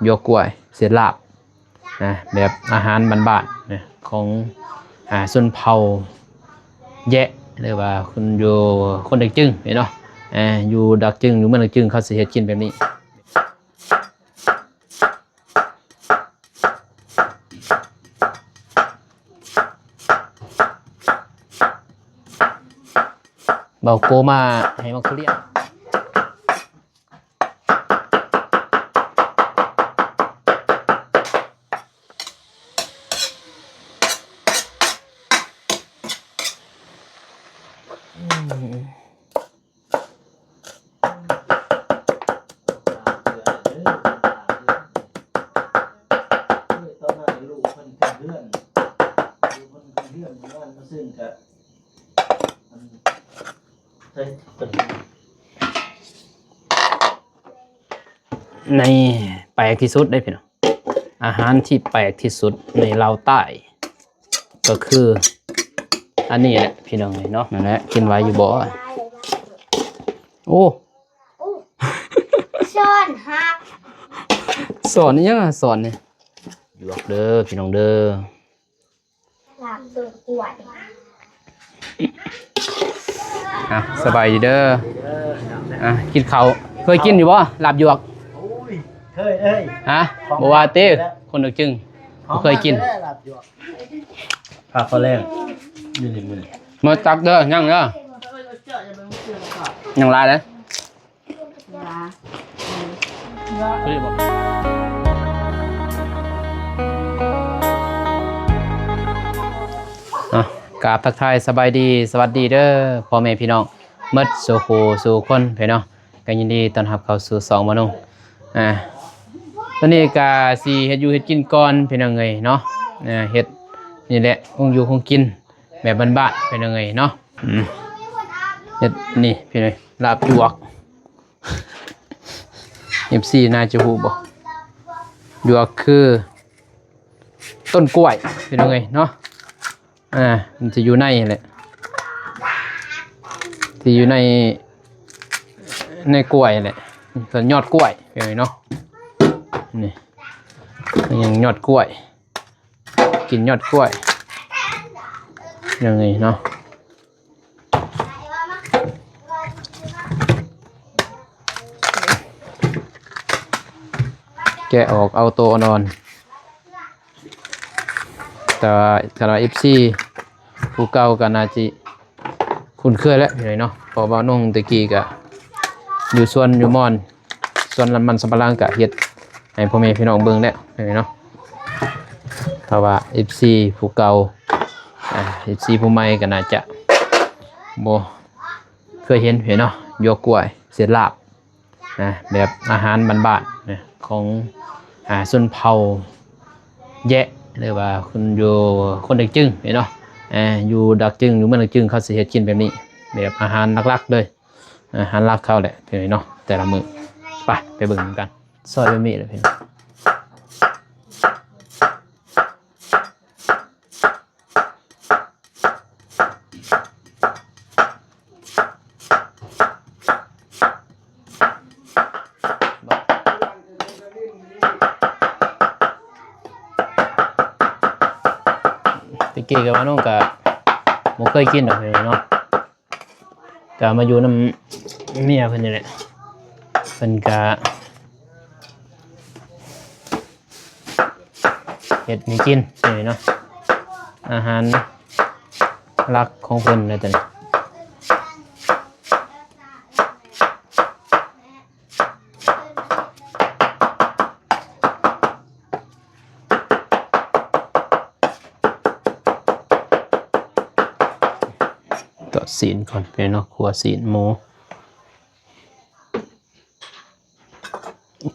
ຢວກກ້ວຍເສດລາບນະ ແບບອາຫານບ້ານໆນະ ຂອງ ອ່າ ຊົນເຜົ່າແຢະ ຫຼືວ່າຄົນຢູ່ ຄົນດາກຈຶງເນາະ ອ່າ ຢູ່ດາກຈຶງ ຢູ່ເມືອງດາກຈຶງ ເຂົາຊິເຮັດກິນແບບນີ້. ເບົາໂກມາໃຫ້ມັກທຸລຽນ. ໃນແປກທີ່ສຸດເດ້ພີ່ນ້ອງ ອາຫານທີ່ແປກທີ່ສຸດໃນລາວໃຕ້ ກໍຄືອັນນີ້ແຫຼະພີ່ນ້ອງເອີຍເນາະ. ນັ້ນແຫຼະ ກິນໄຫວຢູ່ບໍ່? ໂອ້ ໂອ້ ຊ້ອນຫັກ. ຊ້ອນອີ່ຫຍັງ? ຊ້ອນນີ້ ຢວກເດີພີ່ນ້ອງເດີ. ລາບຕົ້ນກ້ວຍ. ອ່ະ ສະບາຍດີເດີ. ອ່ະ ກິນເຂົ້າ. ເຄີຍກິນຢູ່ບໍ່ ລາບຢວກ? ໂອ້ຍ ເຄີຍເດີ. ຮະ? ບໍ່ວ່າຕິ ຄົນດາກຈຶງ ບໍ່ເຄີຍກິນ. ລາບຢວກ ພາເຂົ້າແລງຢູ່ນີ້ມື້ນີ້. ມາຕັກເດີ ຍັງເດີ ຍັງຫຼາຍເດີ. ອ່ະ ກາບທັກທາຍສະບາຍດີ ສະຫວັດດີເດີ ພໍ່ແມ່ພີ່ນ້ອງໝົດສູ່ຄູ່ສູ່ຄົນເນາະ. ກໍຍິນດີຕ້ອນຮັບເຂົ້າສູ່ຊ່ອງມະນຸ່ງ. ອ່າ ຕອນນີ້ກໍຊິເຮັດຢູ່ເຮັດກິນກ່ອນພີ່ນ້ອງເອີຍເນາະ. ອ່າ ເຮັດນີ້ແຫຼະ ຄົງຢູ່ຄົງກິນແບບບ້ານໆ ພີ່ນ້ອງເອີຍເນາະ. ອືມ ເຮັດນີ້ພີ່ນ້ອງ ລາບຢວກ. ເອັຟຊີ ໜ້າຈະຮູ້ບໍ່? ຢວກຄືຕົ້ນກ້ວຍພີ່ນ້ອງເອີຍເນາະ. ອ່າ ມັນຈະຢູ່ໃນຫັ້ນແຫຼະ ທີ່ຢູ່ໃນ ໃນກ້ວຍແຫຼະ ກໍຍອດກ້ວຍພີ່ນ້ອງເນາະ. ນີ້ ຍັງຍອດກ້ວຍ ກິນຍອດກ້ວຍ ຢ່າງນີ້ເນາະ. ແກະອອກເອົາໂຕອ່ອນໆ ແຕ່ວ່າຄັນວ່າເອັຟຊີຜູ້ເກົ່າກໍໜ້າຊິຄຸ້ນເຄີຍແລ້ວເນາະ ເພາະວ່ານ້ອງແຕ່ກີ້ກໍຢູ່ສວນຢູ່ມ່ອນ ສວນມັນສຳປະຫຼັງ ກະເຮັດໃຫ້ພໍ່ແມ່ພີ່ນ້ອງເບິ່ງແລ້ວເນາະ. ຖ້າວ່າເອັຟຊີຜູ້ເກົ່າ ອ່າ ເອັຟຊີຜູ້ໃໝ່ກໍໜ້າຈະບໍ່ເຄີຍເຫັນເນາະ ຢວກກ້ວຍເສດລາບນະ ແບບອາຫານບ້ານໆນະ ຂອງ ອ່າ ຊົນເຜົ່າແຢະ ຫຼືວ່າຄົນຢູ່ ຄົນດາກຈຶງເນາະ ອ່າ ຢູ່ດາກຈຶງ ຢູ່ເມືອງດາກຈຶງ ເຂົາຊິເຮັດກິນແບບນີ້ ແບບອາຫານຫຼັກໆເລີຍ. ອາຫານຫຼັກເຂົາແຫຼະພີ່ນ້ອງເນາະ ແຕ່ລະມື້. ໄປ ໄປເບິ່ງນຳກັນ ຊອຍແບບນີ້ແຫຼະພີ່ນ້ອງ. ແຕ່ກີ້ກໍວ່ານ້ອງກໍບໍ່ເຄີຍກິນດອກພີ່ນ້ອງເນາະ. ກະມາຢູ່ນຳເມຍເພິ່ນນີ້ແຫຼະ ເພິ່ນກະເຮັດໃຫ້ກິນນີ້ເນາະ ອາຫານຫຼັກຂອງເພິ່ນແຫຼະໂຕນີ້. ຕົວະຊີ້ນກ່ອນພີ່ນ້ອງເນາະ ຂົ້ວຊີ້ນໝູ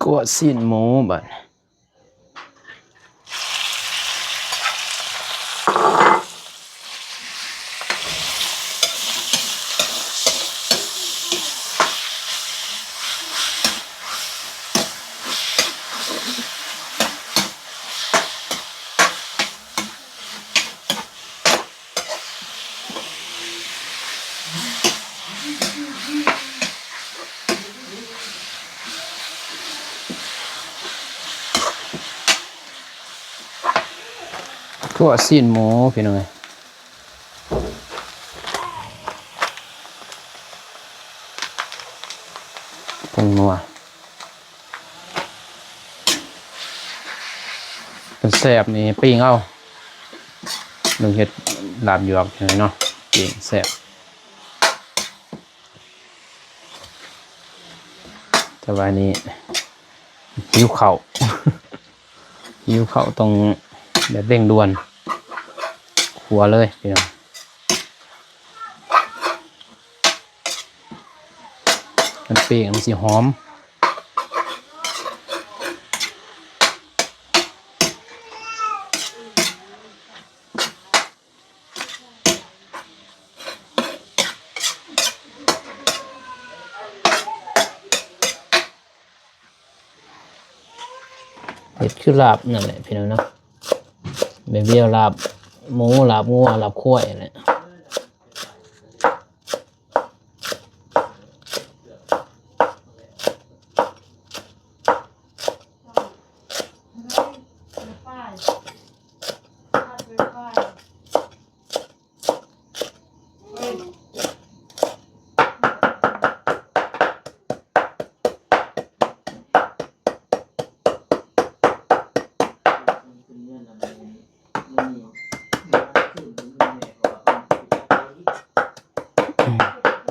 ຂົ້ວຊີ້ນໝູບາດນີ້. ເ ຂົ້ວຊີ້ນໝູພີ່ນ້ອງເອີຍ ຜົງນົວ ຄັນແຊບນີ້ປີ້ງເອົາ ໜຶ່ງເຮັດລາບຢວກເນາະ ປີ້ງແຊບ. ແຕ່ວ່ານີ້ຫິວເຂົ້າ ຫິວເຂົ້າຕ້ອງແບບເລັ່ງດ່ວນ ຂົ້ວເລີຍພີ່ນ້ອງ ມັນປີ້ງມັນຊິຫອມ. ເຮັດຄືລາບນັ້ນແຫຼະພີ່ນ້ອງເນາະ ແບບດຽວລາບໝູ ລາບງົວ ລາບຄວາຍນັ້ນແຫຼະ.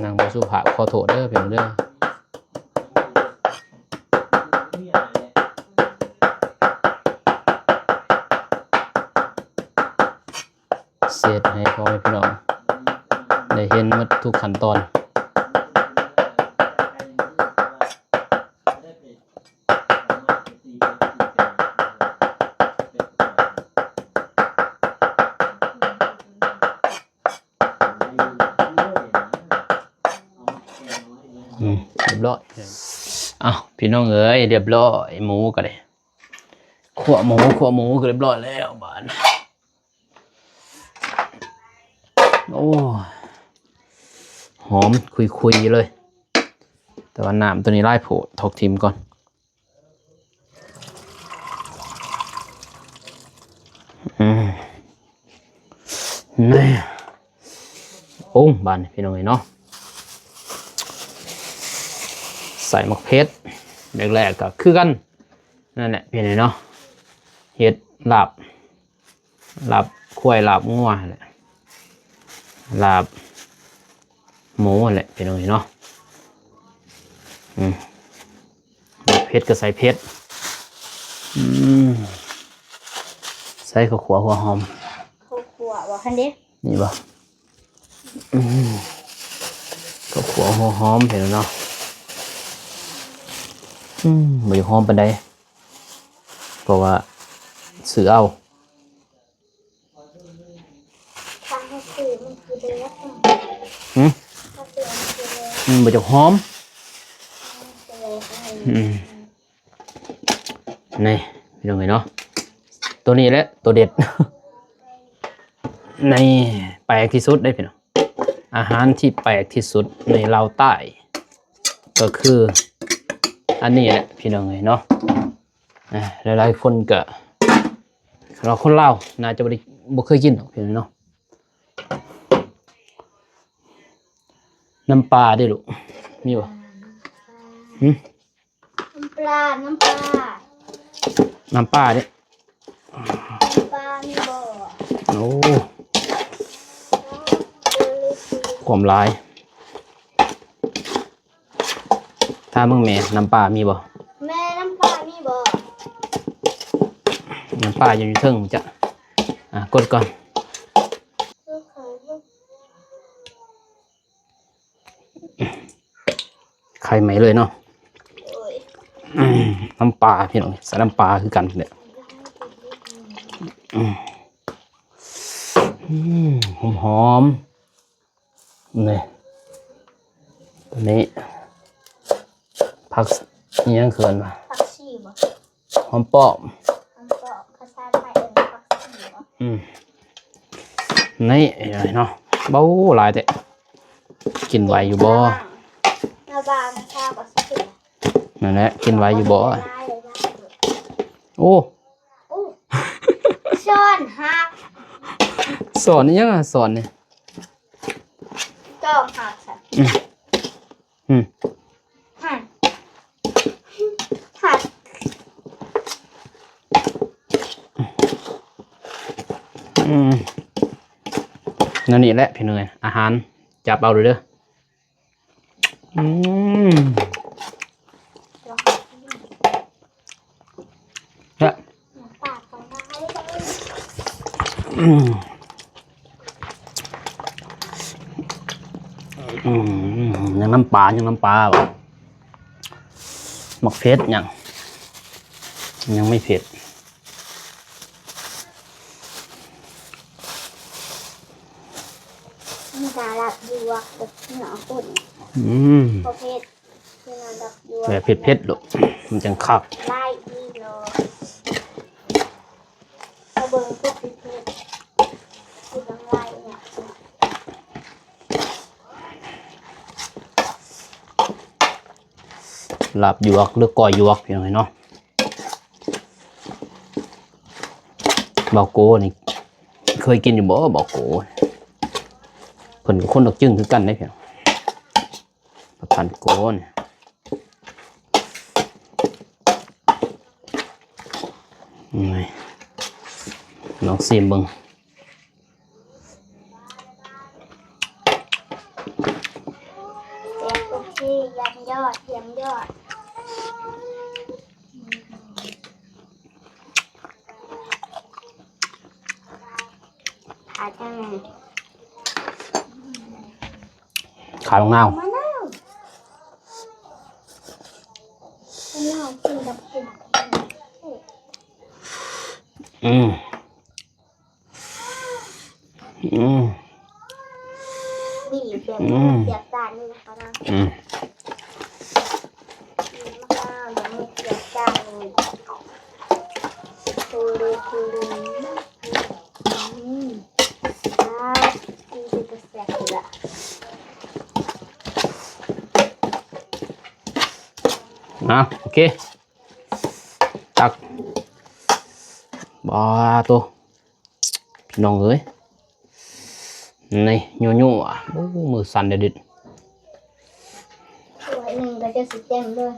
ນາງບໍ່ສຸພາບ ຂໍໂທດເດີພີ່ນ້ອງເດີ. ເຮັດໃຫ້ພໍ່ແມ່ພີ່ນ້ອງໄດ້ເຫັນໝົດທຸກຂັ້ນຕອນ. ອືມ ຮຽບຮ້ອຍ. ເອົ້າ ພີ່ນ້ອງເອີຍ ຮຽບຮ້ອຍ ໝູກໍໄດ້ ຂົ້ວໝູ ຂົ້ວໝູກໍຮຽບຮ້ອຍແລ້ວບາດນີ້. ໂອ້ ຫອມຄຸຍໆເລີຍ ແຕ່ວ່ານ້ຳໂຕນີ້ຫຼາຍໂພດ ຖອກຖິ້ມກ່ອນ. ອືມ ນີ້ ໂອ້ ບາດນີ້ພີ່ນ້ອງເອີຍເນາະ ໃສ່ໝາກເຜັດ ແລກໆກໍຄືກັນ ນັ້ນແຫຼະພີ່ນ້ອງເນາະ ເຮັດລາບ ລາບຄວາຍ ລາບງົວຫັ້ນແຫຼະ ລາບໝູຫັ້ນແຫຼະ ພີ່ນ້ອງເອີຍເນາະ. ອືມ ເຜັດກໍໃສ່ເຜັດ. ອືມ ໃສ່ເຂົ້າຂົ້ວຫົວຫອມ ເຂົ້າຂົ້ວບໍ່? ຫັ້ນເດ້ ນີ້ບໍ່? ອືມ ເຂົ້າຂົ້ວຫົວຫອມ ເຫັນແລ້ວເນາະ. ອືມ ບໍ່ຢາກຫອມປານໃດ ເພາະວ່າຊື້ເອົາ. ຫຶ? ມັນບໍ່ຢາກຫອມ. ອືມ ນີ້ ພີ່ນ້ອງເອີຍເນາະ ໂຕນີ້ແຫຼະໂຕເດັດ ນີ້ ແປກທີ່ສຸດເດ້ພີ່ນ້ອງ ອາຫານທີ່ແປກທີ່ສຸດໃນລາວໃຕ້ ກໍຄືອັນນີ້ແຫຼະພີ່ນ້ອງເອີຍເນາະ. ອ່າ ຫຼາຍໆຄົນກໍ ສຳລັບຄົນລາວໜ້າຈະບໍ່ໄດ້ ບໍ່ເຄີຍກິນດອກພີ່ນ້ອງເນາະ. ນ້ຳປາເດ້ລູກ ມີບໍ່? ຫຶ? ນ້ຳປາ ນ້ຳປາ ນ້ຳປາເດ້ ນ້ຳປາມີບໍ່? ໂອ້ ຄວາມຫຼາຍ. ຖາມເບິ່ງແມ່ ນ້ຳປາມີບໍ່? ແມ່ ນ້ຳປາມີບໍ່? ນ້ຳປາຢູ່ເທິງ ຈັກ ອ່າ ກົດກ່ອນ ໄຄໃໝ່ເລີຍເນາະ. ໂອ້ຍ ອືມ ນ້ຳປາພີ່ນ້ອງ ໃສ່ນ້ຳປາຄືກັນແຫຼະ. ອືມ ອືມ ຫອມໆ. ນີ້ ໂຕນີ້ ຜັກ ອີຫຍັງເອີ້ນວ່າ ຜັກຊີບໍ່? ຫອມປ້ອມ ຫອມປ້ອມ ພາສາໄທເອີ້ນວ່າຜັກຊີບໍ່? ອືມ ນີ້ເນາະ ເບົາຫຼາຍແທ້ ກິນໄຫວຢູ່ບໍ່? ນະບາງຊາວບໍ່ຊິກິນ ນັ້ນແຫຼະ ກິນໄຫວຢູ່ບໍ່? ໂອ້ ໂອ້ ຊ້ອນຫັກ. ສອນອີ່ຫຍັງອະ ສອນນີ້? ຈອກຫັກຊັ້ນ. ອືມ ອືມ ຫັກ ຫັກ. ອືມ ແນວນີ້ແຫຼະພີ່ນ້ອງເອີຍ ອາຫານ ຈັບເອົາເດີ້. ອືມ ແຊບ. ອືມ ອືມ ຍັງນ້ຳປາ ຍັງນ້ຳປາບໍ່? ໝາກເຜັດຫຍັງ ຍັງໄມ່ເຜັດ. ມີແຕ່ລາບຢວກກັບເນື້ອຂຸ້ນ. ອືມ ບໍ່ເຜັດ ກິນແບບເຜັດໆໂລດ ມັນຈັ່ງຄັກ. ຫຼາຍອີ່ຫຼໍ ມາເບິ່ງຜູ້ເຜັດໆ ຄືນ້ຳລາຍເນາະ. ລາບຢວກ ຫຼື ກ້ອຍຢວກ ພີ່ນ້ອງເອີຍເນາະ. ເບົາໂກ້ນີ້ເຄີຍກິນຢູ່ບໍ່? ເບົາໂກ້ ເພິ່ນກໍຄົນດອກຈຶງຄືກັນເດ້ ປະພັນໂກ້ນີ້. ນີ້ ລອງຊີມເບິ່ງ. ແຊບ ໂອເຄ ຢ້ຽມຢອດ ຢ້ຽມຢອດ. ຂາຈັ່ງ ຂາບັກນາວ ມະນາວ ມະນາວກິນກັບ ອືມ ອືມ ມີແບບ ອືມ ເສຍບຕານີ້ນະຄະນະ. ອືມ ມີມະນາວ ແລ້ວມີເສຍບຕານີ້ ໂຄເລໂຄເລ. ອືມ ອ່າ ກິນເປັນຕາແຊບຢູ່ລະ. ອ່ະ ໂອເຄ ຕັກ. ບາໂຕ ພີ່ນ້ອງເອີຍ ນີ້ ຍົວໆ ໂອ້ ມືສັ່ນເດັດໆ. ຖ້ວຍໜຶ່ງກໍຈະຊິເຕັມເລີຍ.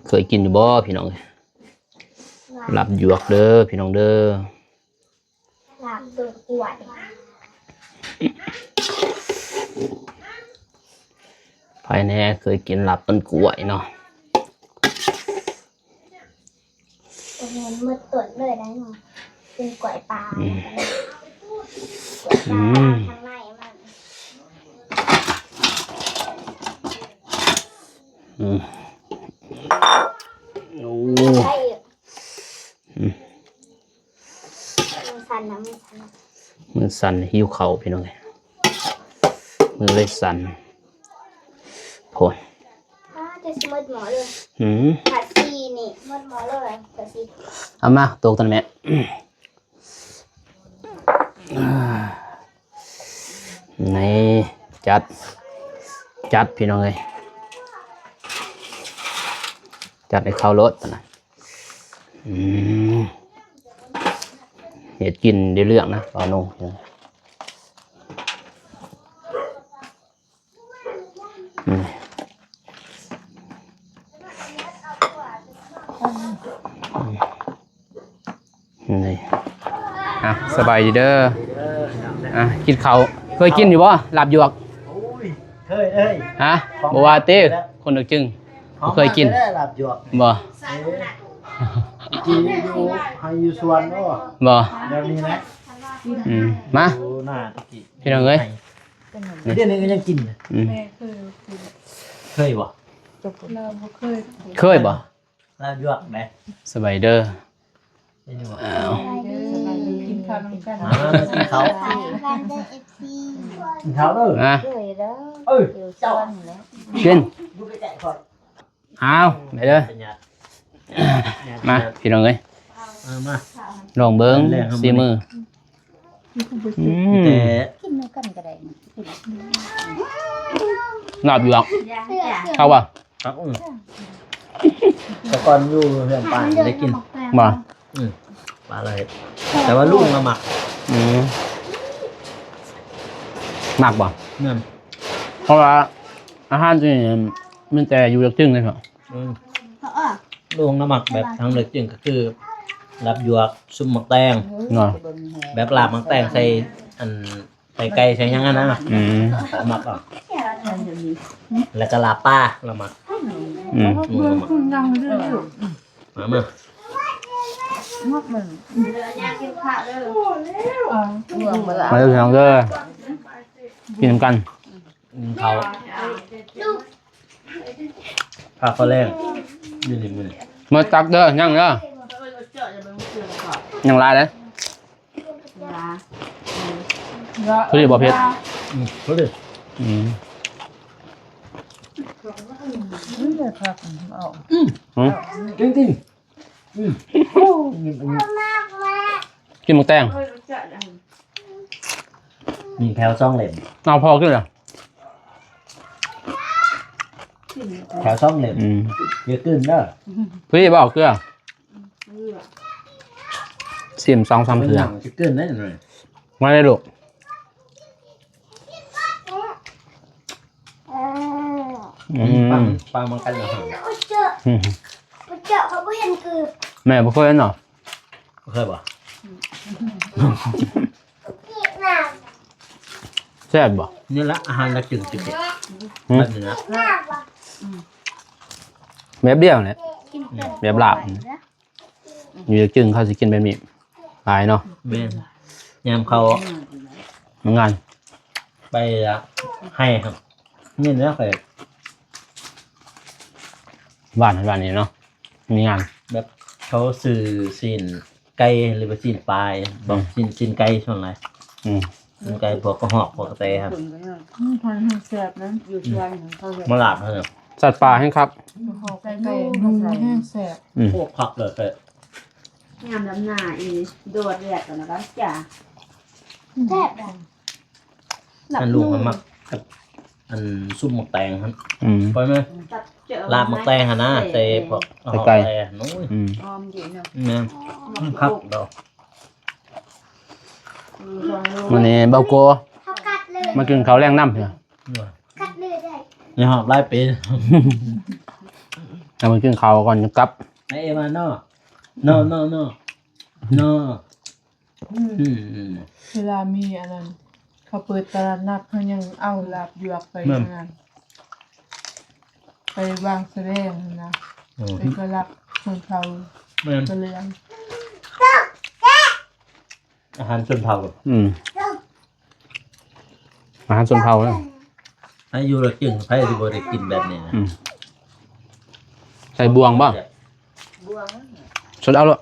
ເຄີຍກິນຢູ່ບໍ່ພີ່ນ້ອງເອີຍ? ລາບຢວກເດີ້ພີ່ນ້ອງເດີ້. ລາບຕົ້ນກ້ວຍ ໃຜແດ່ເຄີຍກິນລາບຕົ້ນກ້ວຍເນາະ? ໂຕນີ້ໝົດຕົ້ນເລີຍໄດ໋ເນາະ ເປັນກ້ວຍປ່າ. ອືມ ກ້ວຍປ່າ ອືມ ທາງໃນມັນ. ອືມ ໂອ້ ໄດ້ຢູ່ ອືມ. ມືສັ່ນນະ ມືສັ່ນ ມືສັ່ນ ຫິວເຂົ້າພີ່ນ້ອງເອີຍ ມືເລີຍສັ່ນ ໂພດ. ອ້າ ຈະຊິໝົດໝໍ້ເລີຍ. ອືມ ພາສີນີ້ໝົດໝໍ້ເລີຍ ພາສີ. ເອົາມາ ໂຕກຕົວນີ້ແມ່. ນີ້ ຈັດ ຈັດ ພີ່ນ້ອງເອີຍ ຈັດໃຫ້ເຂົ້າໂລດນະ. ອືມ ເຮັດກິນໄດ້ເລື່ອງນະ ບ່າວນົງ. ອືມ ນີ້ ອ່ະ ສະບາຍດີເດີ້. ອ່ະ ກິນເຂົ້າ ເຄີຍກິນຢູ່ບໍ່ ລາບຢວກ? ໂອ້ຍ ເຄີຍເອີຍ. ຮະ ບໍ່ວ່າຕິ ຄົນດອກຈຶງ ບໍ່ເຄີຍກິນ ລາບຢວກບໍ່? ເອີ ກິນຢູ່ໄຮ່ຢູ່ສວນບໍ່ ບໍ່ ແບບນີ້ແຫຼະ. ອືມ ມາ ໂອ້ ໜ້າຕະກີ້ ພີ່ນ້ອງເອີຍ ດຽວນີ້ກໍຍັງກິນ. ອືມ ແມ່ເຄີຍກິນ ເຄີຍບໍ່? ລາວບໍ່ເຄີຍ ເຄີຍບໍ່? ລາບຢວກເດ້. ສະບາຍດີເດີ້. ເຫັນຢູ່ບໍ່? ອ້າວ ເດີ ກິນເຂົ້ານຳກັນ ອ່າ ກິນເຂົ້າ ກິນເຂົ້າເດີ. ອ່າ ເອີ ເຈົ້າ ກິນ ຢູ່ໃກ້ໆຂ້ອຍ. ອ້າວ ໄປເດີ ມາ ພີ່ນ້ອງເອີຍ ເອີ ມາ ລອງເບິ່ງສີມື. ອືມ ແຕ່ກິນນຳກັນກໍໄດ້ ລາບຢວກ ເຂົ້າບໍ່? ຄັກ ອືມ ແຕ່ກ່ອນຢູ່ເຮືອນປ້າໄດ້ກິນ ບໍ່? ອືມ ປ້າລາວເຮັດ ແຕ່ວ່າລຸງລາວມັກ. ອືມ ມັກບໍ່? ແມ່ນ ເພາະວ່າອາຫານທີ່ນີ້ມີແຕ່ຢູ່ເລິກຈຶ່ງເດ້ເນາະ. ອືມ ລຸງນະມັກແບບທາງເລິກຈຶ່ງ ກໍຄືລາບຢວກ ຊຸບໝາກແຕງເນາະ ແບບລາບໝາກແຕງໃສ່ອັນ ໃສ່ໄກ່ໃສ່ຫຍັງຫັ້ນນະ. ອືມ ລາວມັກເອົາ ແລ້ວກໍລາບປາລາວມັກ. ອືມ ອືມ ມາ ມາ ມາເດີພີ່ນ້ອງເດີ ກິນນຳກັນ. ອືມ ເຂົ້າ ພາເຂົ້າແລງຢູ່ນີ້ມື້ນີ້. ມາຕັກເດີ ຍັງເດີ ຍັງຫຼາຍເດ້. ພໍດີບໍ່ເຜັດ? ອືມ ພໍດີ. ອືມ ອືມ ກິນ ກິນ ອືມ ກິນໝາກແຕງ ມີແຖວສອງເຫຼັ້ມ. ເອົາພໍກິນລະ ແຖວສອງເຫຼັ້ມ. ອືມ ຢ່າກືນເດີ. ພໍດີບໍ່ເກືອ? ຊີມສອງສາມເທື່ອ ຊິເກີນໄດ້ໜ້ອຍ. ມາເລີຍລູກ. ອືມ ປາ ປາມັນກັນນະ. ອືມ ເຈົ້າ ເຂົາບໍ່ເຫັນຄື ແມ່ບໍ່ເຄີຍເຫັນເນາະ. ບໍ່ເຄີຍບໍ່? ແຊບບໍ່? ນີ້ລະອາຫານລາວຈຶ່ງຊິເປັນ ຫືມ ແບບນີ້ນະ ແບບດຽວແຫຼະ ແບບລາບ. ຢູ່ເລິກຈຶ່ງເຂົາຊິກິນແບບນີ້ຫຼາຍເນາະ. ແມ່ນ ຍາມເຂົາມາງານ ໄປລະໄຮ່ ນີ້ນະ ໄປບ້ານ ບ້ານນີ້ເນາະ ມີງານ ແບບເຂົາຊື້ຊີ້ນໄກ່ ຫຼືວ່າຊີ້ນປາ ອືມ ຊີ້ນ ຊີ້ນໄກ່ສ່ວນຫຼາຍ. ອືມ ມັນກາຍພວກກະຮອກ ພວກກະແຕຫັ້ນ ອືມ ຫອຍແຮງແຊບນະ ຢູ່ສວນເຂົາເຮັດ ມາລາບເຮົາ ສັດປ່າແຮງຄັກ ກະຮອກ ໃສ່ໄກ່ ໜູແຮງແຊບ. ອືມ ໂອ້ ຄັກເລີຍ ຍາມດຳນາອີ່ ໂດດແດດກັນນະ ບາດຈ້າ ແຊບ ອັນລູກມັນມັກກັບອັນຊຸບໝາກແຕງຫັ້ນ. ອືມ ປອຍແມ່ ລາບໝາກແຕງຫັ້ນນະ ໃສ່ພວກ ໃສ່ໄກ່ ຫອມແດງ. ໂອ້ຍ ອືມ ຫອມດີເນາະ ແມ່ນ ຄັກດອກ. ມື້ນີ້ບ່າວໂກມາກິນເຂົ້າແລງນຳເທື່ອ ນີ້ຮອດຫຼາຍປີ ເອົາມາກິນເຂົ້າກ່ອນຈັງກັບ. ໄອເອມາ ນອ ນອ ນອ ນອ ນອ ອືມ ເວລາມີອັນນັ້ນ ເຂົາເປີດຕະຫຼາດນັດ ເຮົາຍັງເອົາລາບຢວກໄປ ແມ່ນ ອັນນັ້ນ ໄປວາງສະແດງຫັ້ນນະ. ອືມ ເອກະລັກຂອງເຂົາ ແມ່ນ ກະເລື່ອງ ອາຫານຊົນເຜົ່າ. ອືມ ອາຫານຊົນເຜົ່ານະ ໃຫ້ຢູ່ລະຈຶ່ງ ໃຜຊິບໍ່ໄດ້ກິນແບບນີ້ນະ. ອືມ ໃສ່ບ່ວງບໍ່? ບ່ວງ ຊົດເອົາໂລດ.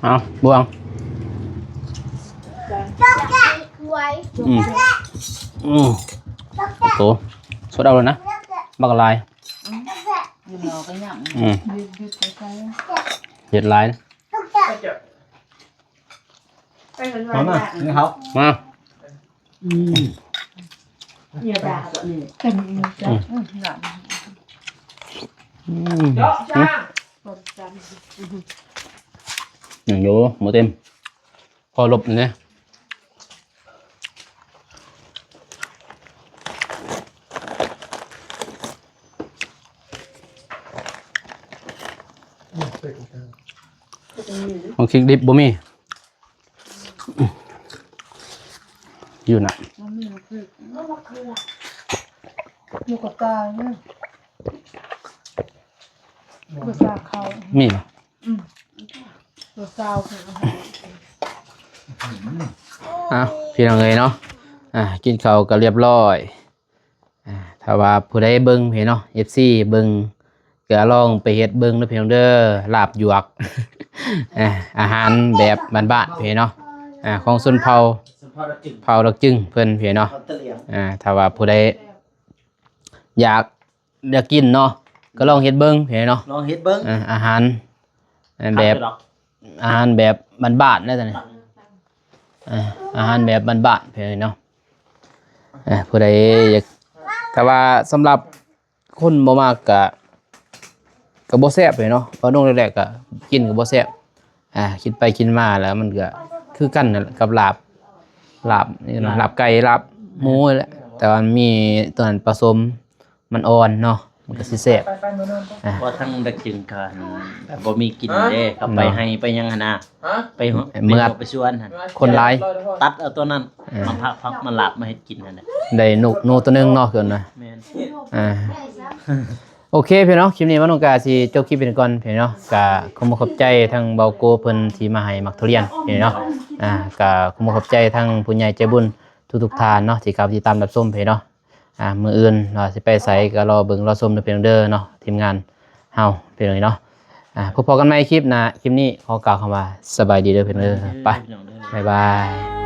ເອົາ ບ່ວງ ອືມ ອືມ ໂຕ ຊົດເອົາໂລດນະ ບັກຫຼາຍ. ອືມ ເຮັດຫຼາຍ. ມາ ມາ ກິນເຂົ້າ ມາ. ອືມ ເນຍດາແບບນີ້ ເຕັມອີ່ຫຍັງ ອືມ ອືມ ເຈາະຈ້າງ ຍັງຢູ່ ບໍ່ເຕັມ ພໍລົບນີ້. ບັກພິກດິບບໍ່ມີ ຢູ່ນະ ຢູ່ກັບຕາເນາະ ຢູ່ຕາເຂົາ ມີບໍ່? ອືມ ຕົວຊາວເພິ່ນເອົາໃຫ້. ອ່ະ ພີ່ນ້ອງເອີຍເນາະ ອ່າ ກິນເຂົ້າກໍລຽບລ້ອຍ. ອ່າ ຖ້າວ່າຜູ້ໃດເບິ່ງເນາະ ເອັຟຊີເບິ່ງ ກໍລອງໄປເຮັດເບິ່ງເດີພີ່ນ້ອງເດີ ລາບຢວກ ອ່າ ອາຫານແບບບ້ານໆເນາະ ອ່າ ຂອງຊົນເຜົ່າ ເຜົ່າດອກຈຶງເພິ່ນເນາະ. ອ່າ ຖ້າວ່າຜູ້ໃດຢາກ ຢາກກິນເນາະ ກໍລອງເຮັດເບິ່ງເນາະ ລອງເຮັດເບິ່ງ ເອີ ອາຫານ ແບບ ອາຫານແບບບ້ານໆເນາະ ເອີ ອາຫານແບບບ້ານໆເນາະ. ເອີ ຜູ້ໃດຢາກ ແຕ່ວ່າສຳລັບຄົນບໍ່ມັກກະ ກໍບໍ່ແຊບເລີຍເນາະ ເວົ້າຕົງແລກໆກໍກິນກໍບໍ່ແຊບ ອ່າ ຄິດໄປຄິດມາແລ້ວມັນກໍຄືກັນນັ້ນແຫຼະກັບລາບ ລາບນີ້ເນາະ ລາບ ລາບໄກ່ ລາບໝູນີ້ແຫຼະ ແຕ່ວ່າມັນມີຕົວນັ້ນປະສົມ ມັນອ່ອນເນາະ ມັນກໍຊິແຊບ ອ່າ ເພາະທັງດັກຈຶ່ງກໍແບບບໍ່ມີກິນເດ້ ເຂົາໄປໄຮ່ໄປຫຍັງຫັ້ນນະ ໄປຫົວ ໄປເມືອດ ໄປສວນຫັ້ນ ຄົນຫຼາຍ ຕັດເອົາຕົວນັ້ນ ອ່າ ມາພັກໆ ມາລາບ ມາເຮັດກິນຫັ້ນແຫຼະ ໄດ້ນົກ ນົກຕົວໜຶ່ງເນາະ ຄືນະ ແມ່ນ ອ່າ ໂອເຄພີ່ນ້ອງ ຄລິບນີ້ມານຸກະຊິຈົບຄລິບໄປກ່ອນພີ່ນ້ອງ ກະຂໍຂອບໃຈທາງເບົາໂກເພິ່ນທີ່ມາໃຫ້ໝາກທຸລຽນພີ່ນ້ອງ ອ່າ ກະຂໍຂອບໃຈທາງຜູ້ໃຫຍ່ໃຈບຸນທຸກໆທ່ານເນາະ ທີ່ເຂົ້າມາຕິດຕາມຮັບຊົມພີ່ນ້ອງ ອ່າ ມື້ອື່ນວ່າຊິໄປໃສກໍລໍເບິ່ງລໍຊົມເດີພີ່ນ້ອງເດີເນາະ ທີມງານເຮົາພີ່ນ້ອງເນາະ ອ່າ ພົບພໍ້ກັນໃໝ່ຄລິບໜ້າ ຄລິບນີ້ຂໍກ່າວຄຳວ່າສະບາຍດີເດີພີ່ນ້ອງເດີ ໄປ ບາຍບາຍ.